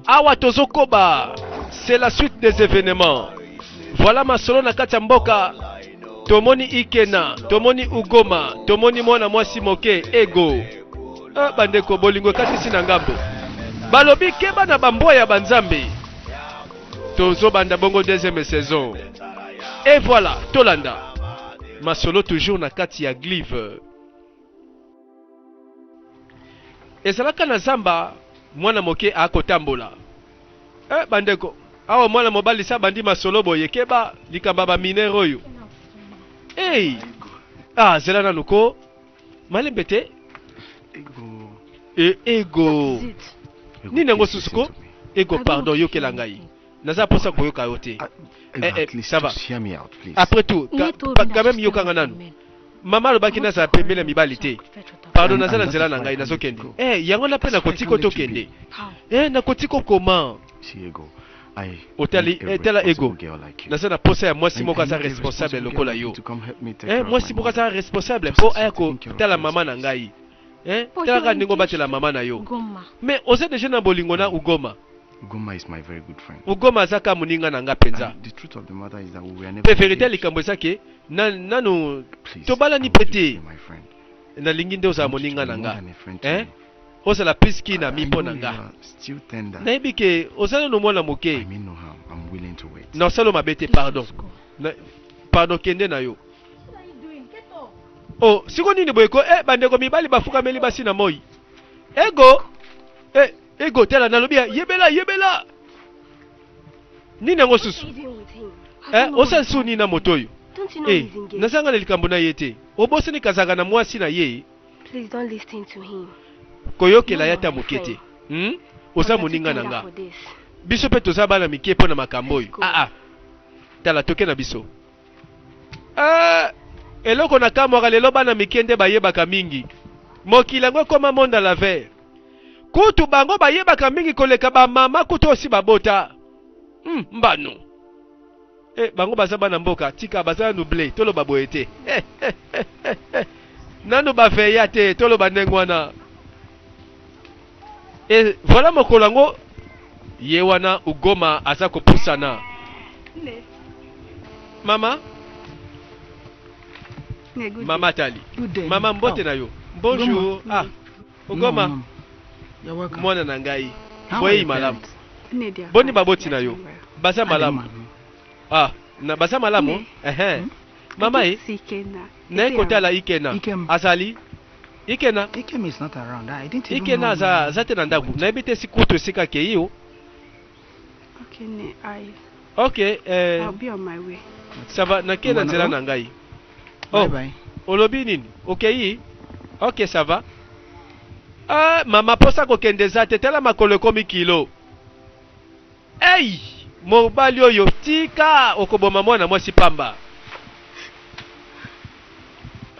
Awa tozokoba, c'est la suite des événements. Voilà masolo na kati ya mboka. Tomoni Ikena, tomoni Ugoma, tomoni mwana mwasi moke Ego. Eh, bandeko bolingo ekatisi na ngambo. Balobi keba na bambwa ya banzambe. Tozobanda bongo deuxième saison. Et voilà, tolanda. Masolo toujours na kati ya Glive. Ezalaka na zamba, mwana moke akotambola. Eh bandeko, awa mwana mobali sa bandi masolo boye, keba likambo ya ba mineur oyo. Hey! Ah, zela nanu ko. Malembe te. Ego. E, ego. Nini yango susu ko? Ego, pardon, yokela ngai. Naza posa koyoka yo te. Ah, Eh, eh, at least ça va. just hear me out, please. Après tout, ka, pa, quand même yokanga nanu. Mama alobaki nazala pembeni ya mibali te. Pardon, naza na nzela na ngai, nazokende. Eh, yango na mpe nakotiko tokende. Eh, nakotiko comment? See, Ego, I Otali, need a eh, tala Ego. responsible girl like you. Naza na posa ya mwasi I- moko I aza need a responsable responsible girl lokola like you yo. to come help me take Eh, care of mwasi my moko mother. aza responsable Just mpo as aya you taking care of kotala yourself. mama na ngai. Eh, But tala kaka you're ndenge obatela engaged mama na yo. Goma. Mais oza deja na bolingo na Ugoma. Ugoma is my very good friend. Ugoma aza kaka moninga na nga mpenza. And the truth of the matter is that we were never Mpe verite ya engaged. likambo eza ke na, nanu Please, tobalani I mpe want you to te. be my friend. Nalingi nde I ozala want you to moninga be na more nga. than a friend to Eh? me. Ozala plus qu'une I amie mpo know na you nga. are still tender. Nayebi ke oza nanu mwana I moke. mean no harm. I'm willing to wait. Na osala mabe te, pardon. Na, pardon kende na yo. Oh, siko nini boye ko? Eh, bandeko mibali bafukameli basi na moi. Ego! Eh, Ego tala nalobi ya yebela yebela. Nini yango susu? Eh, osali su nini na moto oyo? Eh, nazanga na likambo na ye te. Obosani kazaka na mwasi na ye. Please don't listen to him. Koyokela ye ata moke te. Hmm? Oza moninga na nga. Biso pe toza bana mike mpo na makambo oyo. Ah ah. Tala toke na biso. Ah, eloko na kamwaka lelo bana mike nde bayebaka mingi. Mokili yango ekoma monde à l'envers. Kutu bango bayebaka mingi koleka ba mama kutu osi babota. Hmm, mbano. Eh, bango baza bana mboka, tika baza nanu ble, toloba boye te. Eh, eh, eh, eh, eh. Nanu ba veya te, toloba ndenge wana. Et voilà mokolo yango ye wana Ugoma aza kopusana. Mama, mama tali. Mama mbote na yo. Bonjour. Ah, Ugoma. Mwana na ngai. Boyeyi malamu. Boni baboti na yo. Baza malamu. Ah, na baza malamu? Ehe. Hmm? Mama e. Naye kotala Ikena. Azali Ikena. Ikena aza aza te na ndako. Nayebi te si kutu esika akei o. Ok, eh, ça va, nakei na nzela na ngai. Oh, olobi nini? Okei? Ok, ça va. Ah, mama posa kokende eza te, tala makolo ekomi kilo. Hey! Mobali oyo tika okoboma mwana mwasi pamba.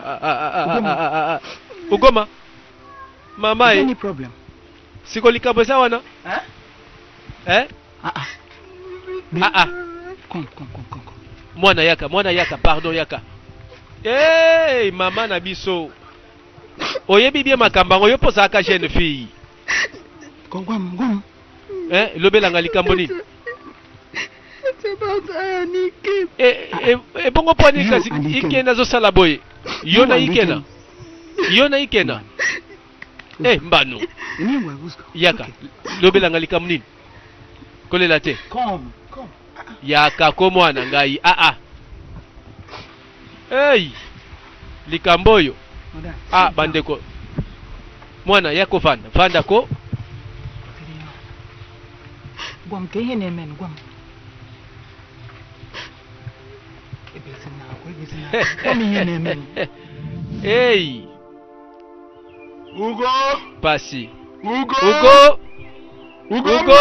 Ah, ah, ah, ah, ah, ah, ah. Ugoma. Mama e. Siko likambo eza wana? Eh? Ah ah. Ah ah. Come, come, come, come. Mwana yaka, mwana yaka, pardon yaka. Hey, mama na biso. Oyebi bien makambo yango yo mpo ozalaka jeune fille. Gwam, gwam. Eh, lobelanga likambo nini? Eh, eh, ebongo mpo nini kasi Ikena azosala boye? Yo na Ikena. Yo na Ikena. Eh, mbano. Yaka, lobelanga likambo nini? Kolela te. Yaka ko mwana ngai. Ah ah. Hey! Likambo oyo. Ah, bandeko. Mwana ya kovanda. Vanda ko. Gwa m ka ihe na-eme gwa m. Ebezina akwa, ebezina akwa. Gwa m ihe na-eme. Hey! Ugo! Pasi. Ugo! Ugo! Ugo! Ugo!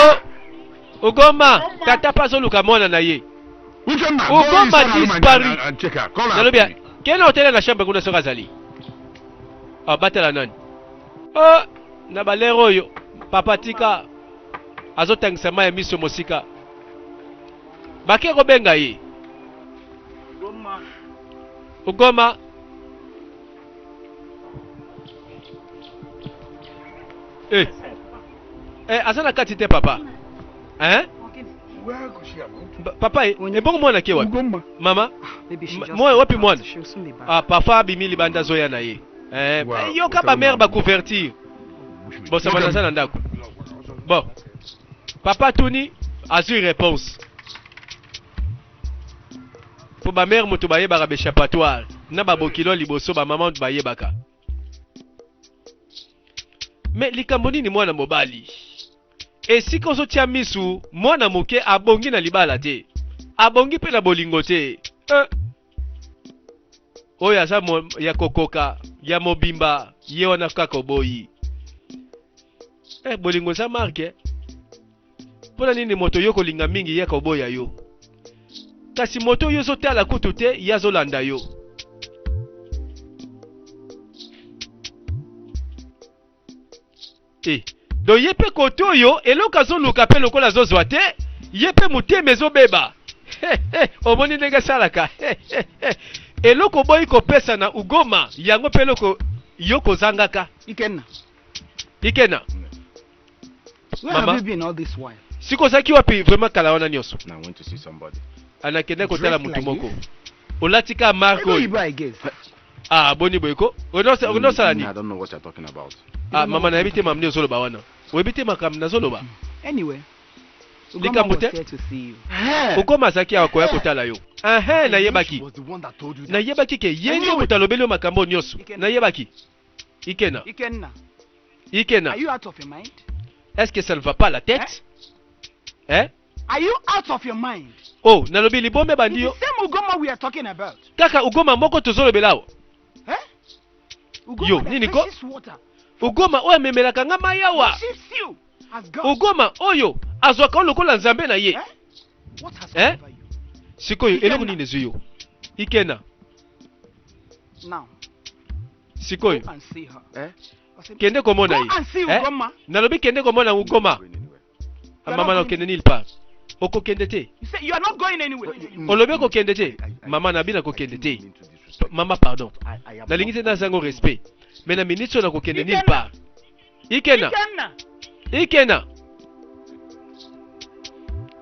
Ugoma! Tata pe azoluka mwana na ye. Ugoma disparu. Nalobi ya, kende otele na chambre kuna soki azali. Ah, batala nani? Oh, na balere oyo papa tika azotangisa mai ya miso mosika. Bake kobenga ye. Ugoma. Eh. Eh, aza na kati te papa. Hein? Papa, ebongo mwana ke wapi? Mama? Mwana wapi mwana? Ah, papa abimi libanda azoya na ye. Eh, wow. Yoka ba mère ba couverture. Bon, ça va naza na ndako. Bon. Papa tuni azui réponse. Po ba mère moto bayebaka ba échappatoire na ba bokilo liboso ba maman bayebaka. Mais likambo nini mwana mobali? Esika ozotia misu mwana moke abongi na libala te. Abongi pe na bolingo te. Eh. Oyo aza mo, ya kokoka ya mobimba ye wana kaka oboyi. Eh, bolingo eza marque. Eh? Mpo na nini moto yo kolinga mingi ye akoboya yo? Kasi moto oyo ozotala kutu te ye azolanda yo. Eh, donc ye mpe kote oyo eloko azoluka mpe lokola azozwa te, ye mpe motema ezobeba. Omoni ndenge asalaka. Eloko oboyi kopesa na Ugoma, yango mpe eloko yo kozangaka. Ikenna. Ikenna. Where Mama. have you been all this while? Siko ozalaki wapi vraiment kala wana nyonso? I went to see somebody. Anakende kotala Dressed motu like moko. this? Olati ka marque Ego oyo. Ibo, I guess. Ah, boni boye ko? Onosala nini? I don't know what you're talking about. Ah, mama nayebi te makambo nini ozoloba wana. Oyebi te makambo nazoloba. Anyway, Ugoma Likambo was te. here to see you. Ugoma azalaki awa koya kotala yo. Ehe, nayebaki. She was the one that told you that. Nayebaki ke ye nde moto alobeli yo makambo nyonso. Nayebaki. Ikena. Ikenna, Ikena. are you out of your mind? Est-ce que ça ne va pas la tête? Hein? Are you out of your mind? Oh, nalobi libombe bandi It's yo. the same Ugoma we are talking about. Kaka Ugoma moko tozolobela awa. Eh? Ugoma Yo, that nini ko? fetches water, Ugoma oyo amemelaka nga mai awa. worships you as God. Ugoma oyo azwaka yo lokola nzambe na ye. Eh? What has Eh? come over you? Sikoyo Ikena. eloko nini ezwi yo? Ikena. Now, Sikoyo go and see her. Eh? I said, kende komona Go ye. and see Eh? Ugoma. Nalobi kende komona Ugoma. Going anywhere. You are Mama not na going okende nulle part. Okokende te. You say you are not going anywhere. Olobi okokende te. Mama na bina kokende te. Mama pardon. Nalingi te nazango respect. Mais na minute oyo nakokende nulle part. Ikena. Ikenna. Ikena.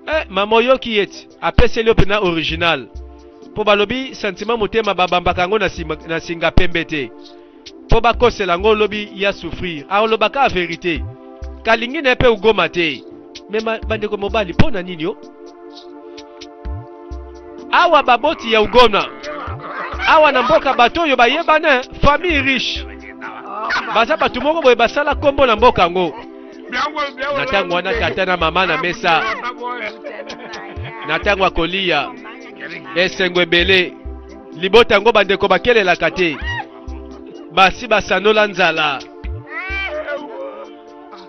Eh, mama oyoki ye ti apeseli yo mpena original mpo balobi sentiment motema babambaka yango na, sima, na singa pembe te mpo bakosela yango olobi ya souffrir alobaka verite kalingi na ye mpe ugoma te me bandeko mobali mpo na nini yo awa baboti ya ugoma awa na mboka bato oyo bayebana famille riche baza bato moko boye basala nkombo na mboka yango na ntango wana tata na mama na mesa na ntango ya koliya esengo ebele libota yango bandeko bakelelaka te basi basanola nzala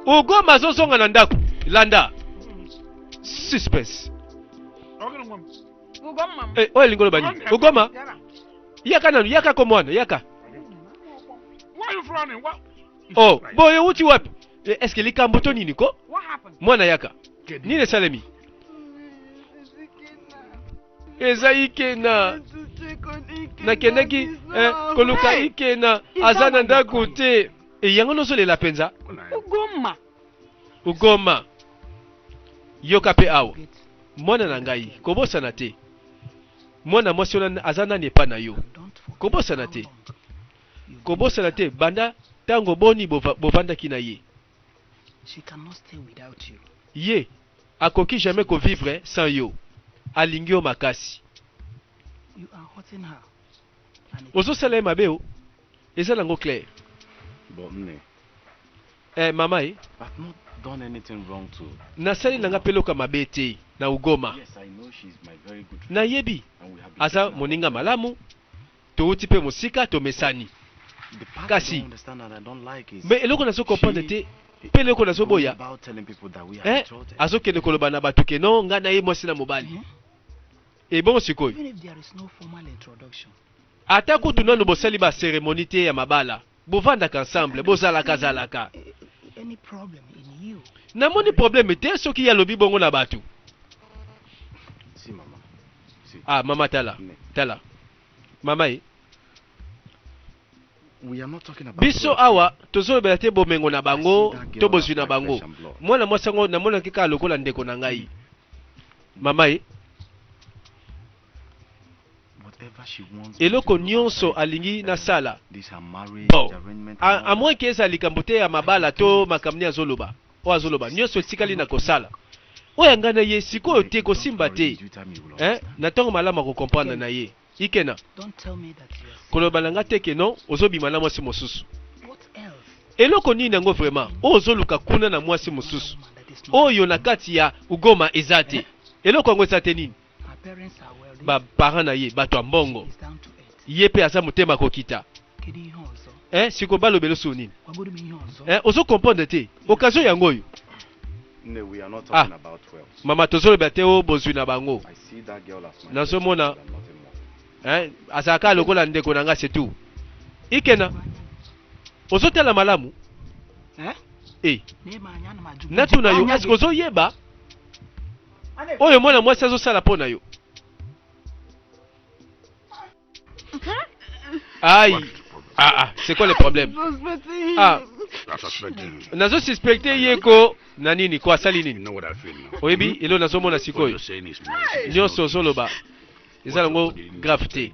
ugoma azozonga na ndako landa suspense eh, oyo elingi oloba nini ugoma yaka nanu yaka ko mwana yaka oh boye outi wapi eh, est ce que likambo to nini ko mwana yaka nini esalemi eza ikena nakendaki eh, koluka ikena aza na ndako te e yango nozolela mpenza Ugoma. ugoma yoka mpe awa mwana na ngai kobosana te mwana mwasi wana aza nani epa na yo kobosana te kobosana te banda ntango boni bovandaki na ye She cannot stay without you. Ye akoki jamais ko vivre sans yo alingi yo makasi. You are hurting her. And it Ozosala ye mabe o eza nango clair. But Nne, Eh mama e I've not done anything wrong to. nasali nanga mpe loka mabe te na Ugoma. Yes, I know she's my very good friend. Nayebi And we have been aza talking about moninga malamu towuti mpe mosika tomesani. The part I Kasi don't understand and I don't like is me eloko nazo comprendre she te mpe eloko nazoboya goes about telling people that we are eh, betrothed. azokende koloba na bato ke non ngai na ye mwasi na mobali Mhm. ebongo sikoyo Even if there is no formal introduction. ata kutu nanu bosali ba cérémonie te ya mabala bovandaka ensemble bozalaka zalaka Any problem in you? namoni problème te soki ye alobi bongo na bato See, mama. See. ah mama tala Ne. tala mama ye We are not talking about Biso wealth. awa tozolobela te bomengo na I bango see that to girl bozwi as na my bango. flesh and blood. Mwana mwasi yango namonaki kaka lokola ndeko na ngai. Mama ye, Whatever she wants me eloko to do nyonso outside, alingi nasala. this her marriage Bon, arrangement and all a moins ke eza likambo te ya mabala to makambo nini azoloba, oyo azoloba nyonso etikali na kosala. Oyo ya ngai na ye sikoyo that. te Don't kosimba worry, te. in due time you will Eh, understand. na ntango malamu akokomprendre na ye. Ikena, Don't tell me that you are seeing koloba na ngai te ke non, ozobima na mwasi mosusu. What else? Eloko nini yango vraiment oyo ozoluka kuna na mwasi Another mosusu woman that is not oyo na kati ya ugoma eza te? Eloko yango eza te nini? Her parents are wealthy. Baparent na ye bato ya mbongo, She is down to earth. ye mpe aza motema kokita. Kedu ihe ọzọ? Eh, sikoyo balobela so nini? Gwagoro m ihe ọzọ. Eh, ozo comprendre te occasion yango oyo. No, we are not Ah. talking about wealth. Mama, tozolobela te o bozwi na bango. I see that girl as my Nazomona. flesh and blood and nothing more. Eh, azalaka lokola ndeko na nga, c'est tout. Ikena, ozotala malamu. Eh? Eh, Na-eme anya, ana m ajụ gị. natuna yo, Anya est-ce gị. ozoyeba oyo mwana mwasi azosala mpo na yo? Aïe. Ah ah, c'est quoi le problème? Ah, nazo suspecte ye ko na nini ko asali You nini? know what I feel now. Oyebi elo nazomona What sikoyo. you're saying is not- Nyonso ozoloba eza nango grave te.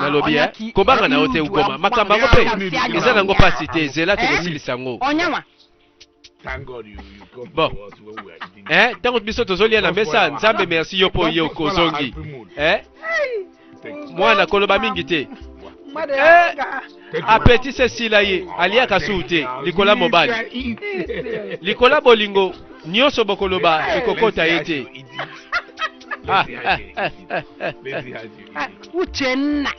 Nalobi Onya eh, ki- kobanga na yo te ukoma makambo yango mpe eza nango pasi te, zela Eh? tokosilisa yango. Onyanwa. Thank God you, you come Bon. to us when we are eating. Eh, ntango biso tozolia na mesa, Nzambe merci yo mpo yo kozongi. Eh, mwana koloba mingi te. Eh, apetise esila ye, aliaka suhu te, likola mobali. Likola bolingo, nyonso bokoloba ekokota ye te. Ah, ah, ah, ah, ah, ah. Uchenna.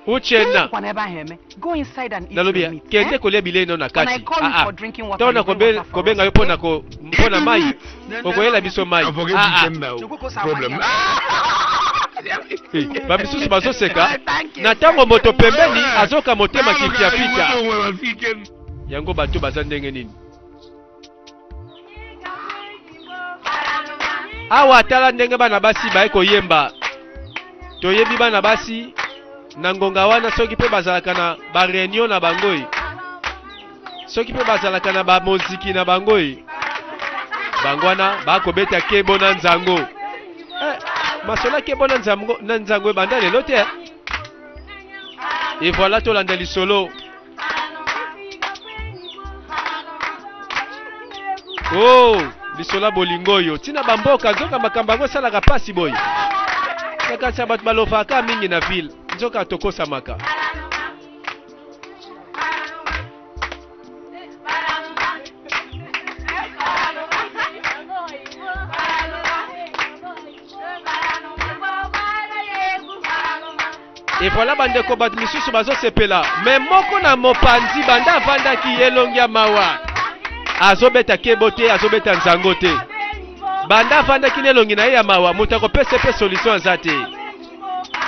Uchenna, Kwa n'ebe ahụ eme. Go inside and eat nalobi your meat. kende eh? kolia bilei no na When I kati. call you Ah, for ah. drinking water, Ntango you na bring water for kobenga us, yo mpo na okay? mpo na mai, okoyela biso mai. Forget Ah, ah. Uchenna, problem. Eh, bamisusu bazoseka Thank you. na ntango moto pembeni azoka motema kifiafita. African. Yango bato baza ndenge nini awa? Tala ndenge bana basi baye koyemba. Toyebi bana basi na ngonga wana, soki mpe bazalaka na bareunion na bango ye, soki mpe bazalaka na bamoziki na bango ye, bango wana bakobeta kebo na nzango. Eh, masolo ya kebo na nzango, na nzango ebanda lelo te, eh. Et voilà, tolanda lisolo. Oh, lisolo ya bolingo oyo ntina bamboka nzoka makambo yango esalaka mpasi boye. Na kasi ya bato balofaka mingi na ville, nzoka tokosamaka. Et voilà, bandeko, bato misusu bazosepela, me moko na mopanzi banda avandaki elongi ya mawa, azobeta kebo te, azobeta nzango te. Banda avandaki na elongi na ye ya mawa, moto akopesa mpe solution aza te.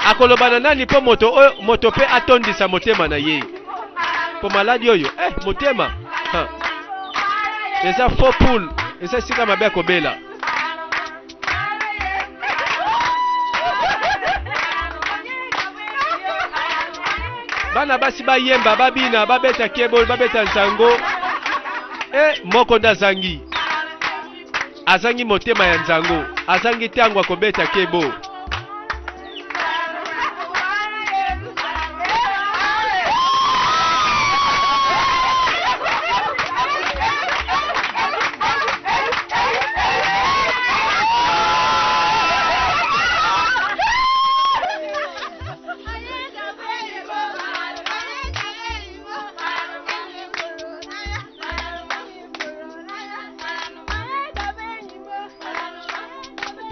Akoloba na nani mpo moto oyo moto mpe atondisa motema na ye mpo maladi oyo? Eh, motema, ha. Eza faux poule, eza esika mabe ya kobela. Bana basi bayemba, babina, babeta kebo, babeta nzango. E moko nde azangi, azangi motema ya nzango, azangi ntango akobeta kebo.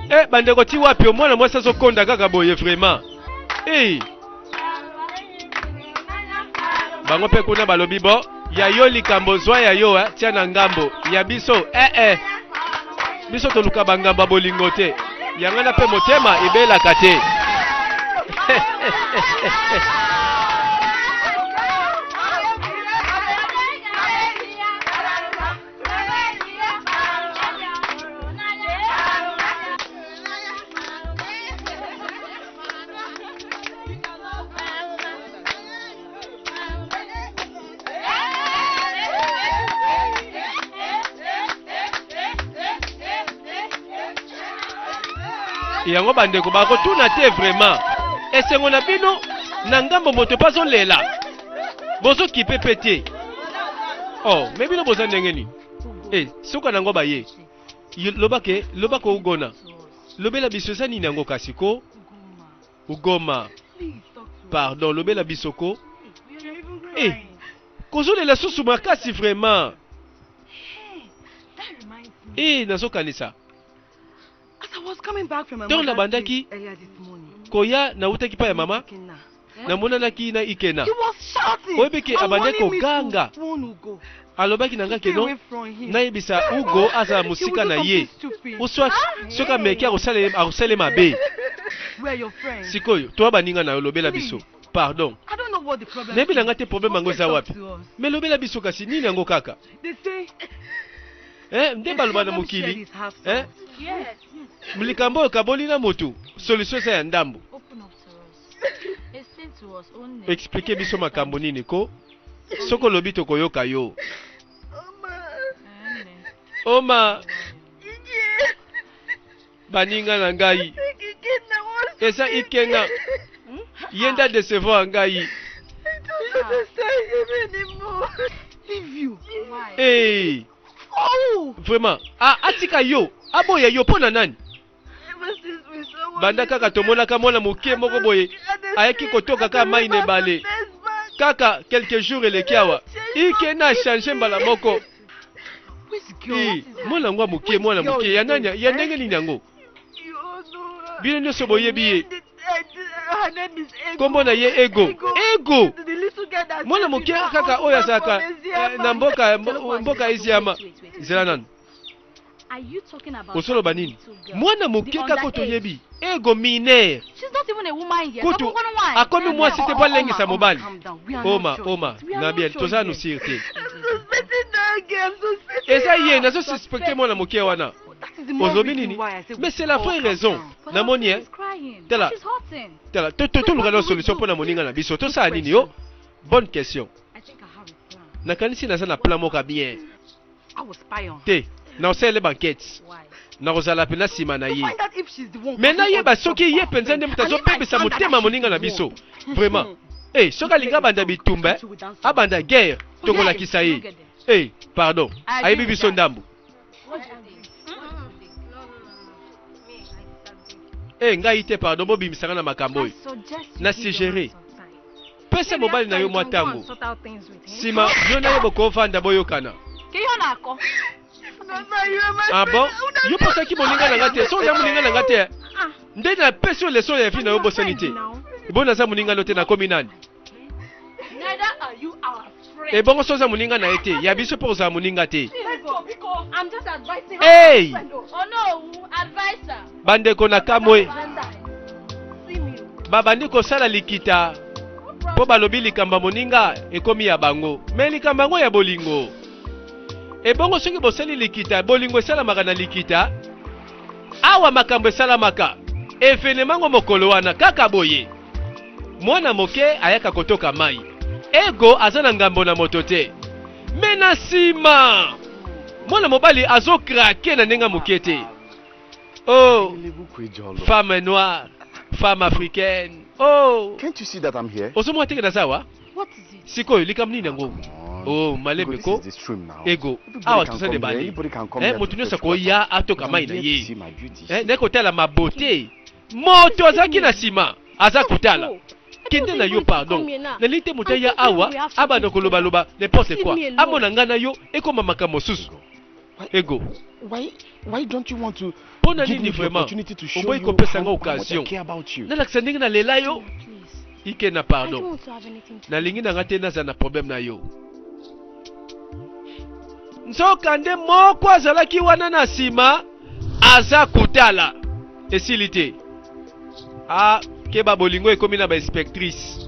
E bandeko, ti wapi omwana mwasi azokonda kaka boye vraiment? E bango mpe kuna balobi bo ya yo likambo zwa ya yo, eh, tia na ngambo ya biso. Eh, eh. Biso toluka bangambo ya bolingo te, yango na mpe motema ebelaka te. Yango bandeko bakotuna te vraiment. Esengo na bino na ngambo moto mpe azolela. Bozokipe mpe te. Oh, me bino boza ndenge nini? Eh, suka nango baye. Loba ke, loba ko ugona. Lobela biso eza nini yango kasi ko? Ugoma. Pardon, lobela biso ko. Eh, kozolela susu makasi vraiment. Eh, nazokanisa. Ntango nabandaki koya, nautaki pa ya mama, namonanaki na Ikena. Oyebi ke abandaki koganga, alobaki na nga ke non, nayebisa Hugo azala mosika na ye, ou soit soki ameki akosala ye mabe. Sikoyo toa baninga na yo, lobela biso pardon. Nayebi na nga te problème yango eza wapi, mais lobela biso kasi nini yango kaka. Eh, nde baloba na mokili eh, likambo oyo kaboli na motu solution eza ya ndambo. Explike biso makambo nini ko, soki olobi tokoyoka yo. Oma baninga na ngai eza Ikenga ye nde adecevoir ngai. Hey. Vraiment ah, atika yo aboya yo mpo na nani? Banda kaka tomonaka mwana moke moko boye ayaki kotoka kaka mai na ebale kaka quelques jours eleki awa Ikena achange mbala moko. I, mwana yango ya moke, mwana moke ya nani, ya ndenge nini yango? Bino nyonso boyebi ye, nkombo na ye Ego. Ego, mwana moke kaka oyo azalaka eh, na mboka mboka Eziama. Zela nanu, osoloba nini? Mwana moke kaka oyo toyebi Ego mineur, kutu akomi mwasi te mpo alengisa mobali. Oma oma Nabiel, toza nanu sire te, eza ye nazo suspecte mwana moke wana. Olobi nini? Mais c'est la vraie raison. Namoni eh. Tala tala, toluka na solution mpo na moninga na biso. Tosala nini yo? Bonne question. Nakanisi naza na plan moko ya bien. Te, nakosalela bankete, nakozala mpenza nsima na ye, me nayeba soki ye mpenza nde moto azobebisa motema moninga na biso vraiment. Eh, soki alingi abanda bitumba, abanda guerre, tokolakisa ye. Eh, pardon, ayebi biso ndambo. Eh, ngai te, pardon, bobimisanga na makambo oyo na suggere. Pesa mobali na yo mwa ntango, nsima yo na ye bokovanda boyokana. Ah bon? Yo posaki moninga na nga te, soki oza moninga na nga te, nde napesi yo leson ya vie na yo bosani te. Ebongo naza moninga no te, nakomi nani? Ebongo soki oza moninga na ye te, ya biso mpe ozala moninga te. Hey! Bandeko na kamwe babandi kosala likita mpo balobi likambo ya moninga ekomi ya bango, me likambo yango ya bolingo. Ebongo soki bosali likita, bolingo esalamaka na likita? Awa makambo esalamaka evenema ngo mokolo wana kaka boye. Mwana moke ayaka kotoka mai, ego aza na ngambo na moto te, me na nsima mwana mobali azo krake na ndenge moke te. Oh, femme noire, femme africaine. Oh, Can't you see that I'm here? Ozomona teke naza awa? Sikoyo likambo nini yango? Oh, malembe ko. Ego, awa toza na ebale. Eh, moto nyonso akoya atoka mai na ye. Eh, naye kotala mabote. Moto azalaki na nsima aza kotala. Kende na yo pardon. Nalingi te moto aya awa abanda kolobaloba n'importe quoi. Amona ngai na yo ekoma makambo mosusu. Ego. Why don't you want to Mpo na give nini me the vraiment opportunity to show oboyi you kopesa nga how much I occasion care about you? nalakisa ndenge nalela yo? Ikena pardon, nalingi na nga te nazala na problème na yo. Nzoka nde moko azalaki wana na nsima aza kotala. Esili te. Ah, keba bolingo ekomi na ba inspectrice.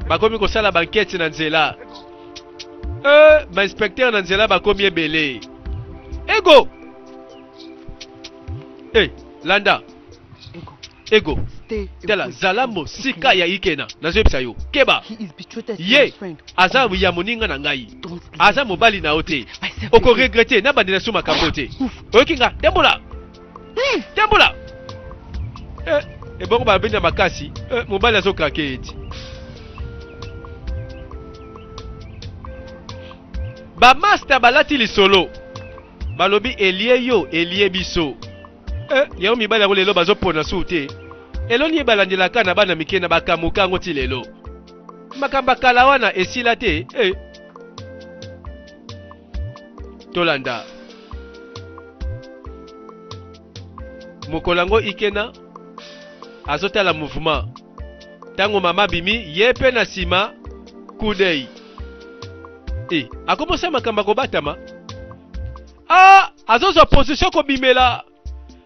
Bakomi kosala ba enquête na nzela. Eh, ba inspecteur na nzela bakomi ebele. Ego. Eh, landa. Ego. Tala, zala mosika ya Ikena. Nazoyebisa yo. Keba. Ye aza ya moninga na ngai. Aza mobali na yo te. Oko regretter na bandela so makambo te. Oyoki nga? Tambola. Tambola. Eh, ebongo babenda makasi eh, mobali azokrake ye ti. Bamasta balati lisolo balobi elie yo elie biso eh, yango mibali yango lelo bazopona su te eloni ye balandelaka na bana mike na bakamuka yango ti lelo makambo ya kala wana esila te eh. Tolanda mokolo yango Ikena azotala mouvement ntango mama abimi ye mpe na nsima kudei e akomosala makambo ya kobatama ah, azozwa position kobimela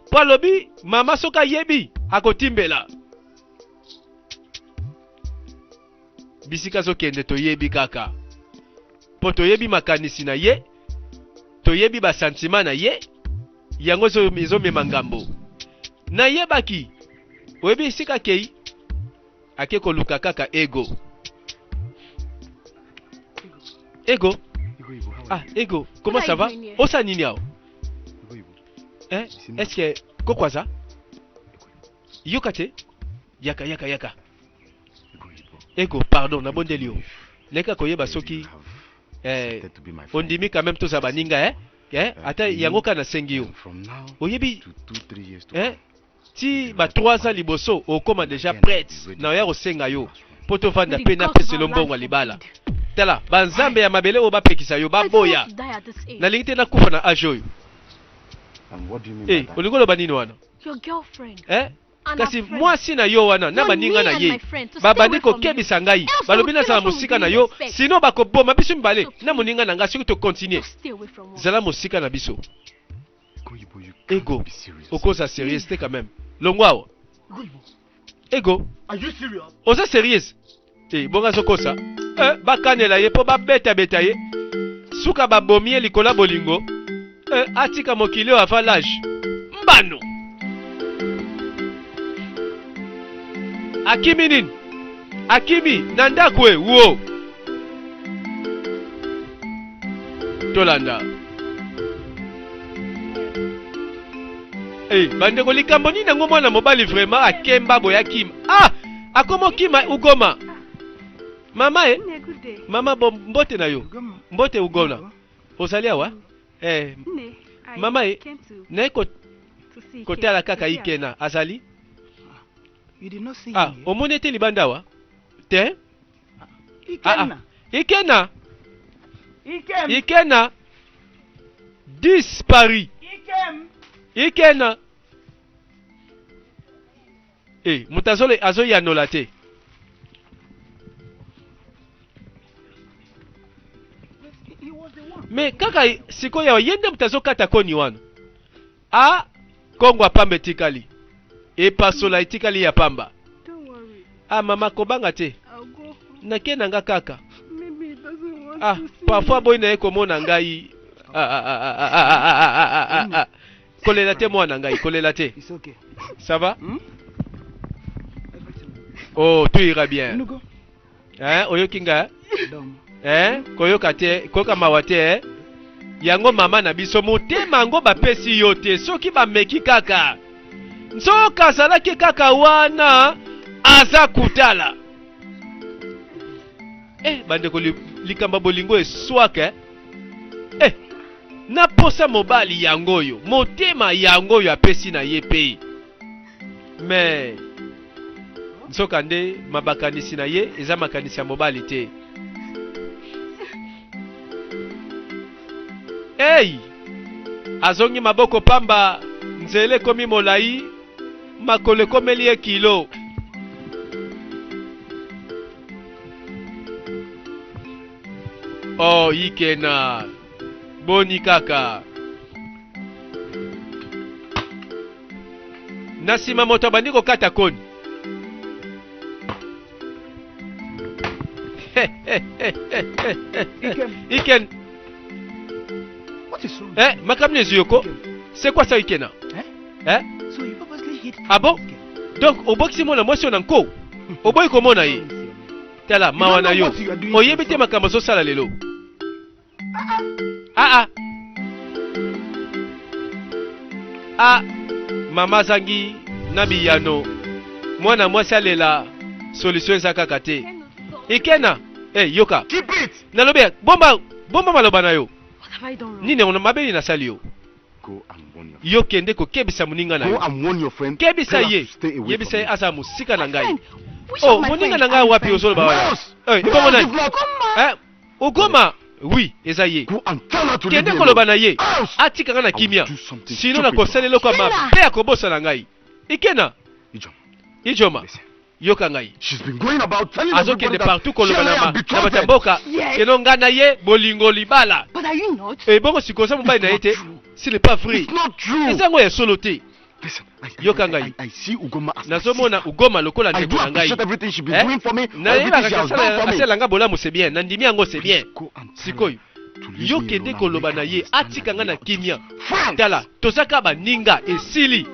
mpo alobi mama soki ayebi akotimbela Bisika azokende toyebi kaka mpo toyebi makanisi na ye, toyebi ba sentiments na ye, yango ezomema ngambo. Nayebaki, oyebi esika akei? Ake koluka kaka ego. Ego? Ah, ego, comment ça va? Osala nini awa? Eh, est-ce que koko aza? Yoka te? Yaka, yaka, yaka. Ego, pardon, nabondeli yo. Leka koyeba soki eh, ondimi quand même tozala baninga eh? Eh, ata yango kaka nasengi yo. Oyebi eh, ti ba 3 ans liboso okoma déjà prête na oya kosenga yo mpo tovanda mpe napeselo mbongo ya libala. Tala, banzambe ya mabele oyo bapekisa yo baboya. Nalingi te nakufa na age oyo. Eh, olingi oloba nini wana? Eh? Kasi mwasi na yo wana na baninga na ye babandi kokebisa ngai, balobi nazala mosika na yo, sinon bakoboma biso mibale na moninga na ngai soki to continuer. Zala mosika na biso. Ego, okoza serious te quand même. Longwa awa. Ego, oza serious? Eh, bongo azokosa. Eh, bakanela ye mpo babetabeta ye. Suka babomi ye likolo ya bolingo. Eh, atika mokili oyo avant l'âge. Mbano! Akimi nini? Akimi na ndako e wo. Tolanda. Eh, bandeko likambo nini yango mwana mobali vraiment akemba boye akima. Ah! Akoma okima Ugoma. Mama e. Mama bo mbote na yo. Mbote Ugona. Ozali awa? Eh. Mama e. Naye ko kotala kaka Ikena azali? Ah, omoni ete libanda awa? Te? Ikenna. Ah, ah. Ikenna. Ikem. Ikenna. Disparu. Ikem. Ikenna. Eh, moto azole azoyanola te. Me kaka sikoyo ye nde moto azokata koni wana. A Kongo ya pamba etikali. Epasola etikali ya pamba. Ah mama kobanga te. Nake na nga kaka. Ah, parfois boyi na ye komona ngai. Ah, ah, ah, ah, ah, ah, ah, ah, ah, ah. Kolela te mwana ngai, kolela te. It's okay. Ça va? Hmm? Oh, tout ira bien. Nugo. Hein, oyoki nga? Dom. Hein, koyoka te, koyoka mawa te, eh? Yango mama na biso motema yango bapesi yo te soki bameki kaka. Nzoka azalaki kaka wana aza kutala. Eh, bandeko likambo ya bolingo eswaka eh? Eh, na posa mobali yango oyo motema yango oyo apesi na ye pe me nzoka nde mabakanisi na ye eza makanisi ya mobali te. Hey! Azongi maboko pamba, nzela ekomi molai, makolo ekomeli ye kilo. Oh, Ikena, boni kaka. Na nsima moto abandi kokata koni. Iken. Iken. Eh, makambo nini ezwi yo ko? C'est quoi ça Ikena? Eh? So you purposely hid Ah bon? this girl. Donc obokisi mwana mwasi oyo na nko? Oboyi komona ye? Tala mawa na yo. Oyebi te makambo ozosala lelo. Ah ah. Ah, mama azangi Na biyano. Mwana mwasi alela solution eza kaka te. Ikena, eh yoka. Keep it. Nalobi bomba bomba maloba na yo. What have I done wrong? Nini yango mabe nini nasali yo? Go and warn your Yo kende kokebisa moninga na Go yo. and warn your friend. Kebisa Tell her ye. to stay away Yebisa from ye me. aza mosika na My ngai. friend. Which Oh, of my moninga friends na ngai are you wapi referring ozoloba to? wana? Mouse! Eh, ebongo Mouse, nani? if not- Eh, Ogoma. Oui, eza ye. Go and tell her to leave Kende me koloba alone. na ye. Else, Atika nga na I will kimia. do something Sino stupid. nakosala eloko ya Ikena! mabe ya kobosana ngai. Ikena, Ijoma, Ijoma, listen. yoka ngai. She's been going about telling Azokende everybody that partout she koloba and I na are ma- na bato ya betrothed. mboka. Yes. Keno nga na ye bolingo libala. But are you not? Ebongo sikoyo oza mobali na ye te. Ce n'est pas vrai. It's not true. Eza yango ya solo te. Listen, Yoka ngai. I see Ugoma as my Nazomona sister. Ugoma lokola I ndeko do na ngai. appreciate everything she been Eh? doing for me, or Nayebaka everything she has done for me. asala nga bolamu c'est bien. Nandimi yango c'est bien. Please go and tell Sikoyo, her to leave yo me kende alone and koloba make na her ye understand atika that nga we na are kimia. just friends. Tala, tozaka baninga esili.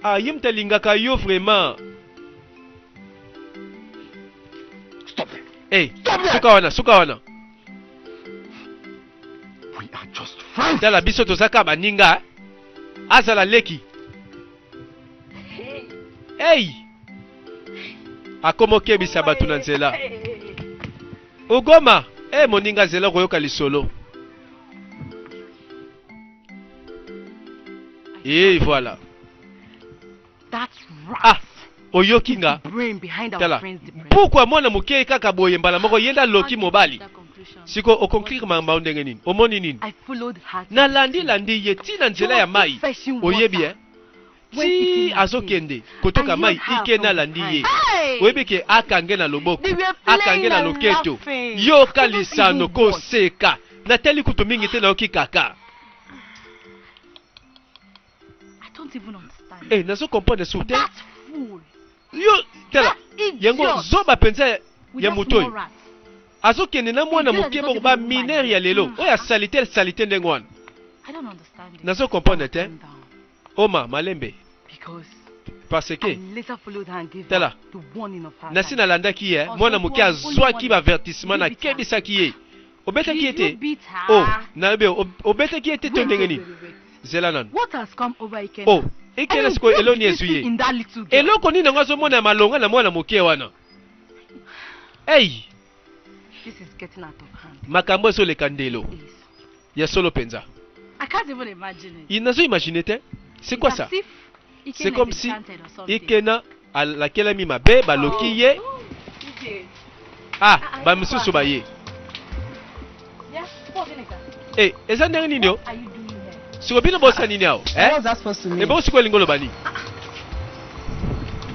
Ah, ye moto alingaka yo vraiment. Stop it. Eh, Stop that. suka wana, suka wana. We are just friends. Tala biso tozaka baninga. Azala leki. Hey! Akoma okebisa bato na nzela. Ugoma, eh moninga zela koyoka lisolo. Et voilà. That's right. Ah, oyoki nga. Brain behind our Tala. friend's depression. Pourquoi mwana moke kaka boye mbala moko ye nde aloki mobali? Siko okonclure mamba ndenge nini? Omoni nini? I followed her. to Nalandi the landi ye ti na sea. nzela ya mai. She was Oyebi fetching eh? water when Ti Ikenna came. azokende kotoka I mai heard her ike from nalandi ye. behind. Hey! Oyebi ke akange na loboko, They were akange playing na and loketo. laughing. Yoka I don't lisano even watch. koseka. Natali kutu mingi te nayoki kaka. I don't even understand. Eh, nazo comprendre sur te. That fool. Yo tala That idiot. yango zoba mpenza ya- With ya that moto oyo. small rat. Azokende na mwana Girl moke is not bongo ba even minere mine. ya lelo. Mm. Oyo asalite salite ndenge wana. I don't understand it. Nazo comprendre te. Calm down. Oma malembe Because parce que I later followed her and gave Tala. her the warning of her nasi life. nalandaki ye Oh, mwana so moke only azwaki one. baavertissement Did you beat her? nakebisaki ye obetaki ye Did te you beat her? o nayebi obetaki ye te to Wait, ndenge wait, nini wait, wait. zela nanu What has come over Ikenna? o I ekena mean, sikoyo what eloni did you ezwi see ye in that little girl? eloko nini yango azomona ya malonga na mwana moke wana ei This is getting out of hand. makambo ezoleka ndelo Please. ya solo mpenza I can't even imagine it. nazo imagine te c'est quoi It's ça as if c'est Ikenna comme is si enchanted or something. Ikena alakelami mabe baloki ye EJ. ah bamisusu baye Yeah, what Vinegar? e eza ndenge nini o What are you doing here? siko bino bosa nini awa eh? What's that supposed to mean? ebongo sikoyo elingi oloba nini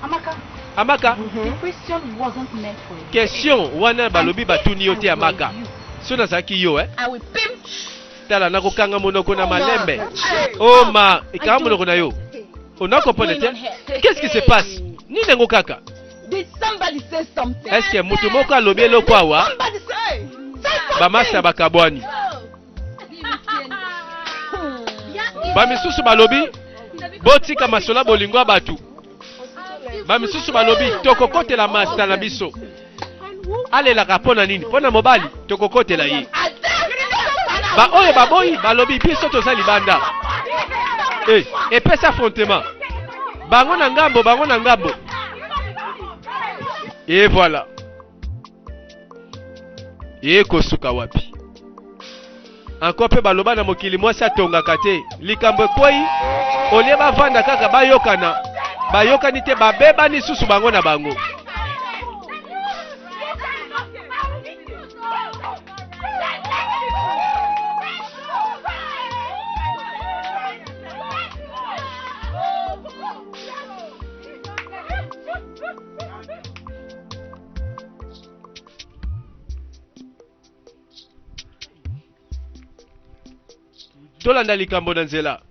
Amaka, Amaka the question wasn't meant for you. question wana balobi batuni yo te And if I amaka were you, so nazalaki yo eh? I will pimp. tala nakokanga monoko na malembe Hey. oma ekanga monoko na yo ona comprendre te qu'est-ce qui se passe nini yango kaka Did somebody say something? est ce que moto moko alobi eloko awa Somebody say. Say something. bamasa bakabwani bamisusu balobi botika masolo ya bolingo ya bato bamisusu balobi tokokotela masta na biso alelaka mpo na nini mpo na mobali tokokotela ye baoyo baboyi balobi biso toza libanda e epesa affrontement bango na ngambo bango na ngambo e voilà ekosuka wapi anko mpe baloba na mokili mwasi atongaka te likambo ekwei olie bavanda kaka bayokana bayokani te babebani susu bango na bango. Tolanda likambo na nzela.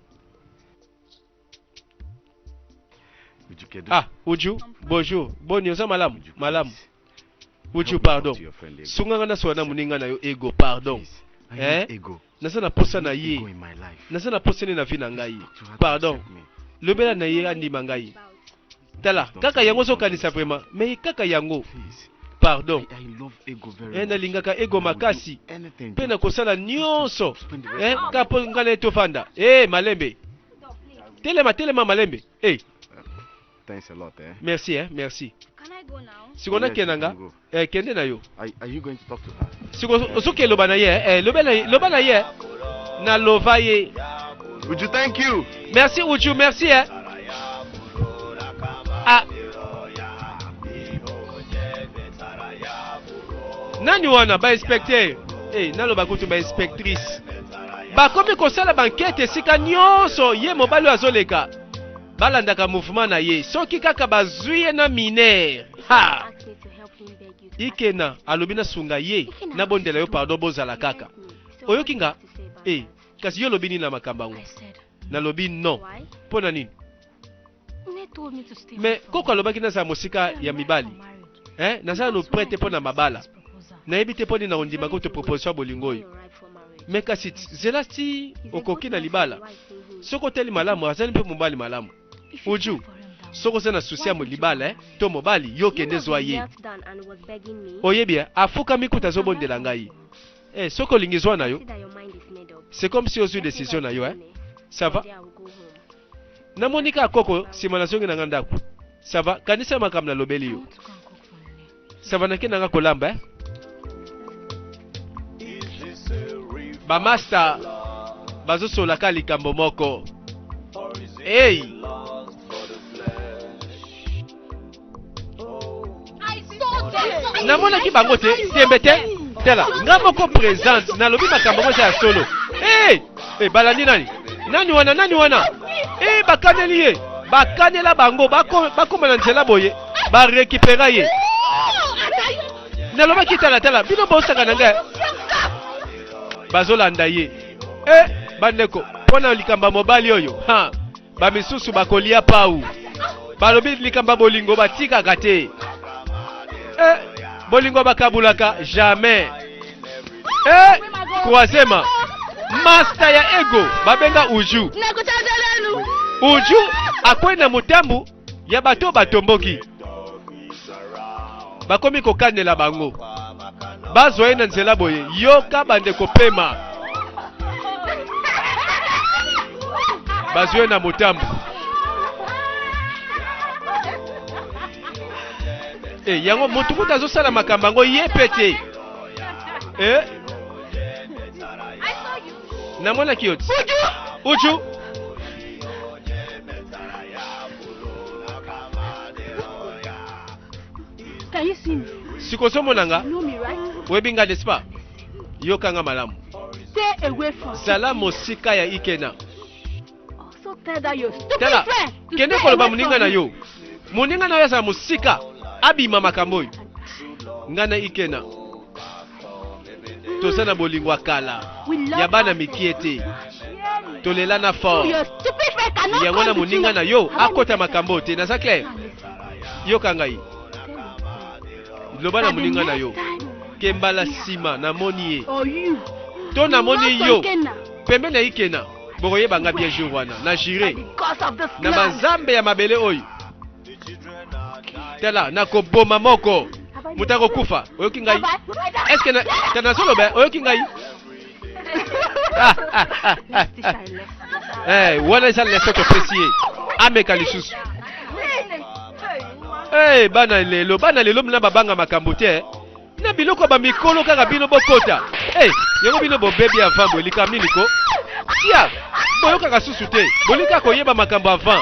Uju, kedu? Ah, Uju, bonjour. Boni oza malamu? Uju, Malamu. please. Uju, Help me talk pardon. to your friend, Ego. Sunga nga nasola na moninga na yo Ego, pardon. Please, I Eh? need Ego. Naza na posa na I need ye. Ego in my life. Naza na posa ne na vie na ngai. Talk to her to Pardon. accept me. Lobela na ye andima ngai. Tala, kaka yango ozokanisa vraiment, mais kaka yango. Please. Pardon. I love Ego very Eh, much. nalingaka Ego And I will do makasi. anything Mpe just nakosala nyonso. spend the rest Eh, of my kaka mpo ngai na ye tofanda. Eh, malembe. Telema, telema malembe. Eh, Thanks a lot, eh? Merci, eh? Merci. Can I go now? Sikoyo Yes, nakende na you nga can go. eh, kende na yo. Are you going to talk to her? Sikoyo soki eloba na ye eh, loba na ye, loba na ye. Nalova ye. Uju, thank you. Merci Uju, merci eh. Ah. Nani wana ba inspecteur? Eh, naloba kutu ba inspectrice. Bakomi kosala bankete esika nyonso ye mobali oyo azoleka. Balandaka mouvement na ye. Soki kaka bazwi ye na mineur. Ha! Ikena alobi nasunga ye, nabondela yo pardon bozala kaka. Oyoki nga? Eh, kasi yo olobi nini na makambo yango? Nalobi non. Mpo na nini? Mais koko alobaki nazala mosika ya mibali. Eh, naza nanu prêt te mpo na mabala. Nayebi te mpo nini nakondima kutu proposition ya bolingo oyo. Mais kasi zela ti okoki na libala. Soki otali malamu azali mpe mobali malamu. Uju, soki oza na souci ya libala eh, to mobali, yo kende zwa ye. Oyebi eh, afukami kutu azobondela ngai. Eh, soki olingi zwa na yo. C'est comme si ozwi decision na yo eh. Ça va? Namoni kaka koko sima nazongi na nga ndako. Ça va? Kanisa makambo nalobeli yo. Ça va nake na nga kolamba eh? Ba master bazosola kaka likambo moko. Hey! Namonaki bango te, tembe te. Tala, nga moko presente, nalobi makambo yango eza ya solo. Hey! Hey, balandi nani? Nani wana, nani wana? Hey, bakaneli ye. Bakanela bango, bakoma na nzela boye, ba récupéra ye. Nalobaki tala tala, bino bosaka na ngai. Bazolanda ye. Eh, bandeko, mpo na likambo ya mobali oyo, ha, ba misusu bakolia pau. Balobi likambo ya bolingo batikaka te. Eh, bolingo bakabulaka jamais. Eh, croisema. Master ya ego babenga Uju. Uju akwei na motambu ya bato batomboki. Bakomi kokanela bango. Bazwa ye na nzela boye, yoka bandeko pema. Bazwi ye na motambu. Eh, yango motu kutu azosala makambo yango ye pe te. Eh? Namonaki yo ti. Uju! Can you see me? Siko ozomona nga? You know me, right? Oyebi nga n'est-ce pas? Yoka nga malamu. Stay away from Zala mosika ya Ikena. Also tell that your stupid Tala, friend to kende stay koloba away moninga from na me. yo. Moninga na yo azala mosika, abima makambo oyo. Nga na Ikena toza na bolingo ya kala We love ya bana ourselves. mikie te. Tolelana So fort. your stupid friend cannot Yango na come between moninga us. na yo Have I akota made makambo te. Naza clair? Now listen. Yoka ngai. Tell your friend Loba na that the moninga na next yo. time Ke mbala nsima namoni ye. or you To namoni not yo. Ikenna, Pembeni ya Ikena, bokoyeba nga bien jour wana. Na by jure. the gods of this Na land. banzambe ya mabele oyo. Tala, nakoboma moko. Moto akokufa. Oyoki ngai? Est-ce que na ta nazoloba oyoki ngai? Ah, ah, ah, ah, ah. Eh, wana eza leçon topesi ye. Ameka lisusu. Eh, bana lelo, bana lelo mna babanga makambo te. eh. Na biloko ba mikolo kaka bino bokota. Eh, yango bino bobebi avant boye likambo nini ko? Tia, boyokaka susu te. Bolingi koyeba makambo avant.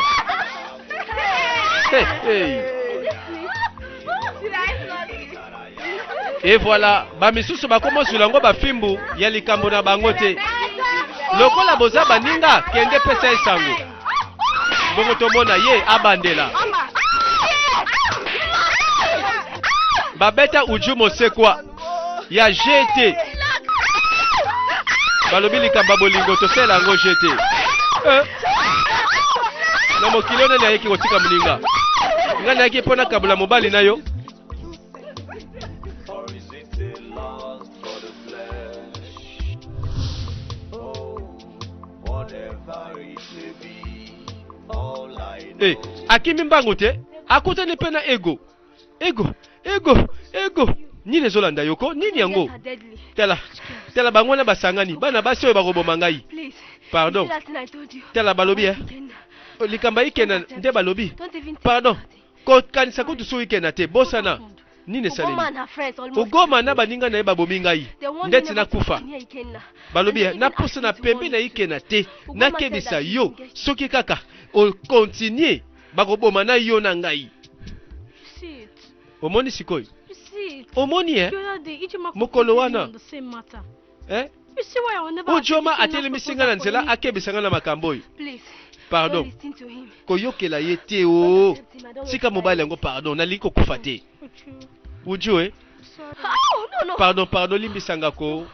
Hey, hey. Et voilà, ba misusu bakomosula yango bafimbu ya likambo na bango te. Lokola boza baninga, kende pesa ye sango. Bongo tomona ye abandela. Babeta Uju mosekwa ya GT. Balobi likambo ya bolingo tosala yango GT. Eh. Na mokili oyo nani ayeki kotika moninga? Ngai nayaki mpo nakabola mobali na yo. Eh, akimi mbangu te, akutani mpe na ego. Ego, ego, ego. Nini ezolanda yo ko? Nini yango? Yes, are deadly. Tala, tala bango wana basangani. Bana basi oyo bakoboma ngai. Please. Pardon. You see that thing I told you? Tala balobi eh. Ikenna. Likambo ya Ikena nde balobi. Pardon, kokanisa kutu su Ikena te, bosana. Nini esalemi? Ugoma na baninga na ye babomi ngai ndeti nakufa. Balobi eh, napusa na pembe na Ikena te, nakebisa yo soki kaka okontinue bakoboma na yo na ngai. Omoni sikoyo? Omoni eh? Mokolo wana eh? Ujoma atelemisi ngai na nzela akebisa ngai na makambo oyo. Pardon, koyokela ye te o. Oh. Tika mobali yango pardon, nalingi kokufa te. Uju eh? Pardon, pardon, limbisa nga ko.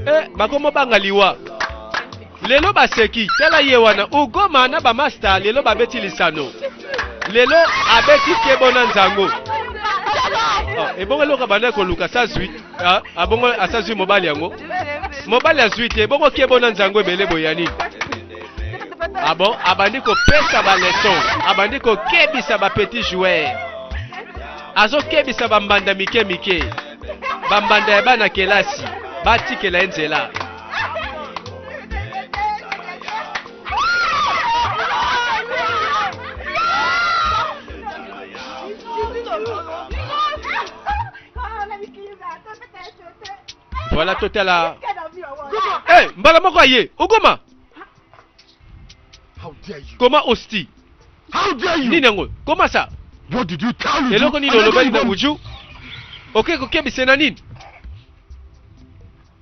Eh, bakomo banga liwa. Lelo baseki, tala ye wana Ugoma na ba master lelo babeti lisano. Lelo abeti kebo na nzango. Oh, ebongo eloko abandaki koluka sazwi ah, abongo asazwi mobali yango mobali azwi te ebongo kebo na nzango ebele boye ya nini ah bon abandi kopesa baleson abandi kokebisa bapetit joueur azokebisa bambanda mike mike bambanda ya bana kelasi batikela ye nzela Voilà totala. Eh, hey, mbala moko aye. Okoma. Comment osti? How dare you? Nini yango? Comment ça? What did you tell you? Eloko nini olobaki na Uju? Oke kokebisa na nini?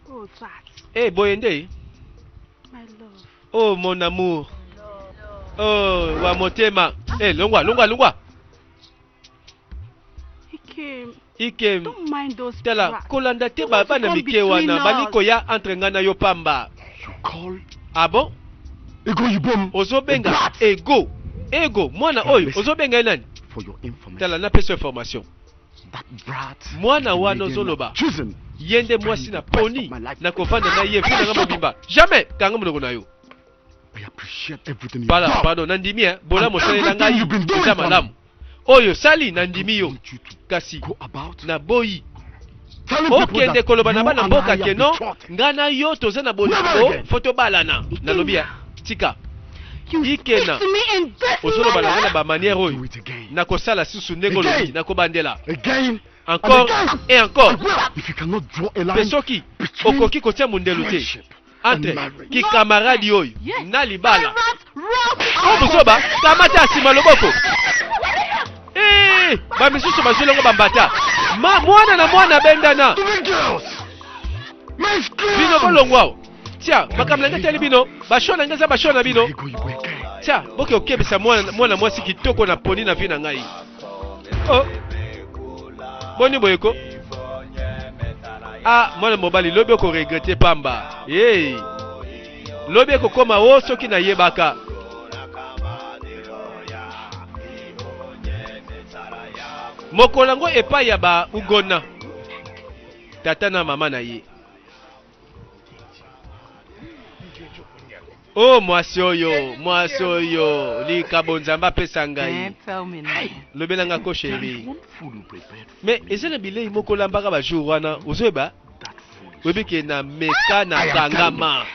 Oh, that. Eh, boye nde. My love. Oh, mon amour. Oh, wa motema. Eh, longwa, longwa, longwa. Ikem. Ikem. Don't mind those Tala, brats. kolanda te They ba want to bana come mike between wana us. bali koya entre nga na yo pamba. You call Ah bon? Ego Ibom Ozobenga a brat. ego. Ego, mwana oyo Listen. ozobenga ye nani? For your information. Tala, napesa yo information. That brat Mwana is the wana lady ozoloba. I've chosen. Ye nde mwasi na poni na kovanda na ye vie na nga mobimba. Jamais! Kanga monoko na yo. I appreciate everything you've Pala, done. pardon, nandimi eh, bolamu And osalela everything ngai you've been doing eza for me. malamu. Oyo osali nandimi yo. I want you to Kasi go about naboyi telling people okende that koloba na you bana and mboka I ke are non betrothed. ngai na yo toza na Never bolingo again. fo tobalana. Nalobi ya tika You Ikena. speak to me in this ozoloba na ngai na manner? bamaniere Do oyo it again. nakosala susu ndenge olobi Again. nakobandela Again. and encore again. et encore I will. If you cannot draw a mpe line soki between okoki kotia mondelo te friendship and entre marriage. kikamaradi oyo Yes. na libala Rats, rats, o buzoba kamata nsima loboko Eh, bamisusu bazwi longo bambata ma mwana na mwana bendana Even girls. Men scream. bino bolongwa awa tia makambo na ngai etali bino basho na ngai eza basho na bino Ego Ibo again. tia boke okebisa mwana mwana mwasi kitoko na poni na vi na ngai oh. boni boye ko ah mwana mobali lobi okoregrete pamba hey. lobi ekokoma o soki nayebaka mokolo yango epai ya ba ugona tata na mama na ye O oh, mwasi oyo, mwasi oyo, likabo Nzambe apesa ngai. Lobela nga ko chérie. Mais eza na bilei moko olambaka ba jour wana, ozoyeba? oyebi ke na meka na kangama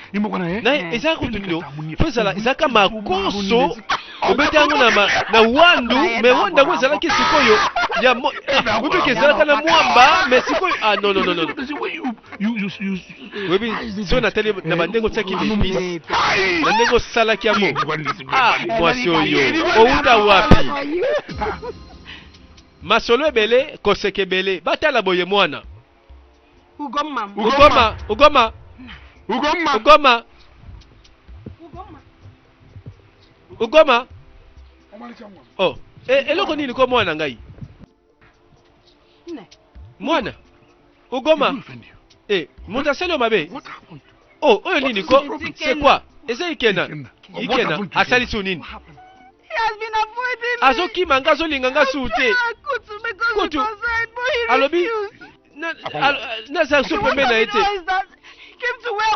na eza kutu nino fo ezala ezalaka makoso obeti yango na, ma, na wandu me wandu yango ezalaki sikoyo ya mo, ah, oyebi ke ezalaka na mwamba me sikoyo ah non non non non oyebi soki natali na bandenge otiaki baepise na ndenge osalaki yango ah mwasi oyo owuta wapi masolo ebele koseka ebele batala boye mwana Ugomma. ugoma ugoma Ugomma. ugoma ugoma oh e, eloko nini ko mwana ngai mwana Ugoma. Eh, moto asali yo mabe. Oh, oyo nini ko? C'est quoi? Eza Ikena. Ikena asali su nini? Azokima nga azolinga nga su te. Kutu alobi naza su pembeni na ye te.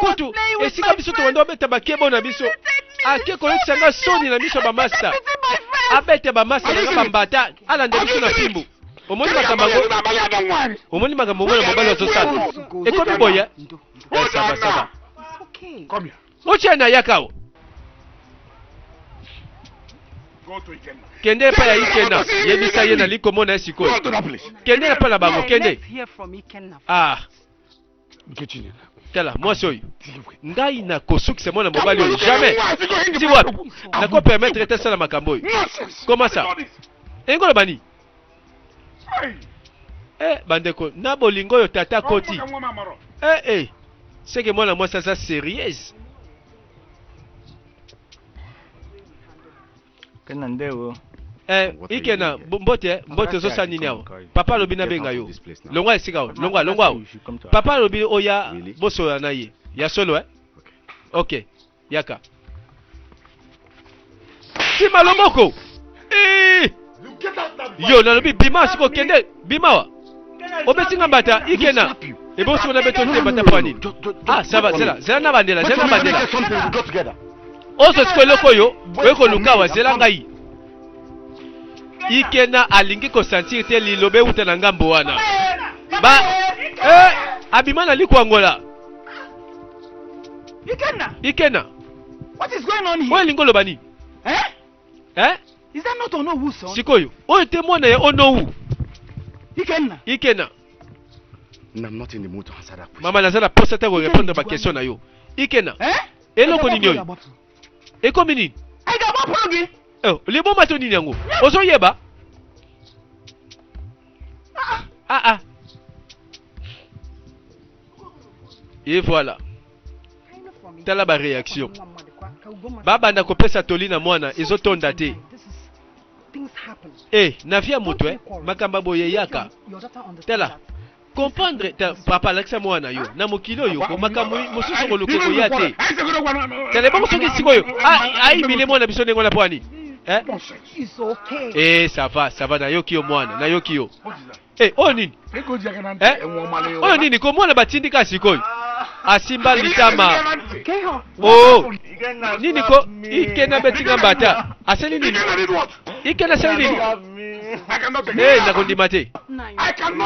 Kutu esika biso tobanda obeta bakebo na biso ake koyokisa nga soni na miso ya bamasta abeta bamasta na nga bambata alanda biso na fimbu omoni makambo yango omoni makambo yango na mobali azosala ekomi boye eh, saba saba Come here. otie na yaka awa. Kende epai ya Ikenna, yebisa ye nali komona ye sikoyo. Kende epai na bango, kende. Ah. Tala mwasi oyo, ngai nakosukisa mwana mobali oyo jamais. Ti wapi nako permettre ete asala makambo oyo? Comment ça? Elingi koloba nini? Eh bandeko, na bolingo oyo tata akoti. Eh eh, seke mwana mwasi aza serieuse. Kena ndewo. Eh, Ikena, mbote, mbote ozosala nini awa? Papa alobi nabenga yo. Longwa esika oyo, longwa, longwa awa. Papa alobi oya bosolola na ye. Ya solo eh? Ok, yaka. Sima loboko. Eh! Yo nalobi bima siko kende, bima wa. Obeti nga mbata, Ikena. Ebongo siko nabeti yo te mbata mpo ya nini? Ah, ça va, zela, zela na bandela, zela na bandela. Ozo siko eloko oyo oye koluka awa, zela ngai. Ikena alingi kosentir te liloba euta na ngambo wana. Ba eh, abima na likwangola. Ikenna. Ikenna. What is going on here? Oyo elingi oloba nini? Eh? Eh? Is that not Onowu's son? Sikoyo, oyo te mwana ya Onowu. Ikenna. Ikenna. I'm not in the mood to answer that question. Mama naza na posa te ko répondre ba question na yo. Ikenna. Eh? Eloko nini oyo? Ekomi nini? Eh, liboma to nini yango? Ozoyeba? Ah ah. Et voilà. Tala ba réaction. Babanda kopesa toli na mwana ezotonda te. Eh, na vie ya moto eh, makambo ya boye eyaka. Tala, comprendre ta, papa alakisa mwana yo na mokili oyo ko makambo mosusu koluka ekoya te. Tala ebongo soki sikoyo ayibile mwana biso ndenge wana mpo ani? Eh? Eh, ça va, ça va, nayoki yo mwana, nayoki yo. Eh, oyo nini? Eh? Oyo nini? Ko mwana batindi ka sikoyo. Asimba litama. Oh. Nini ko Ikena betinga mbata. Asali nini? Ikena asali nini? Eh, nakondima te.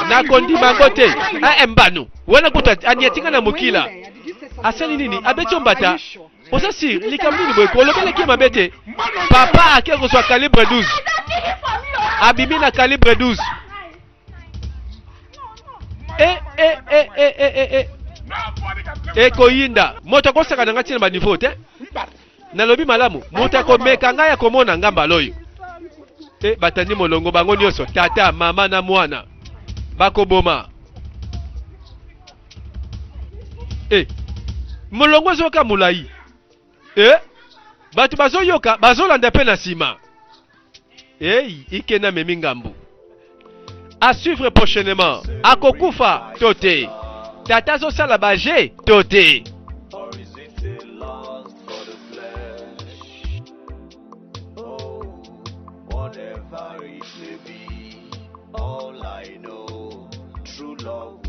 Nakondima yango te. Eh, eh, mbano. Wana kutu aniatinga na mokila. Asali nini? Abeti yo mbata. Oza si likambo nini boye? Kolobelaki ye mabe te. Papa ake kozwa calibre 12. Abimi na calibre 12. Eh, eh, eh, eh, eh, eh, eh. Ekoyinda. Moto akosaka na ngai ntina ba niveau te. Nalobi malamu, moto akomeka ngai akomona nga mbala oyo. Eh, batandi molongo bango nyonso, tata, mama na mwana. Bakoboma. Eh, molongo ezoyoka molai. Eh, bato bazoyoka, bazolanda mpe na nsima. Hey, Ikena amemi ngambo. À suivre prochainement. Akokufa to te. Tata azosala ba jeux to te. Whatever it may be, all I know, true love.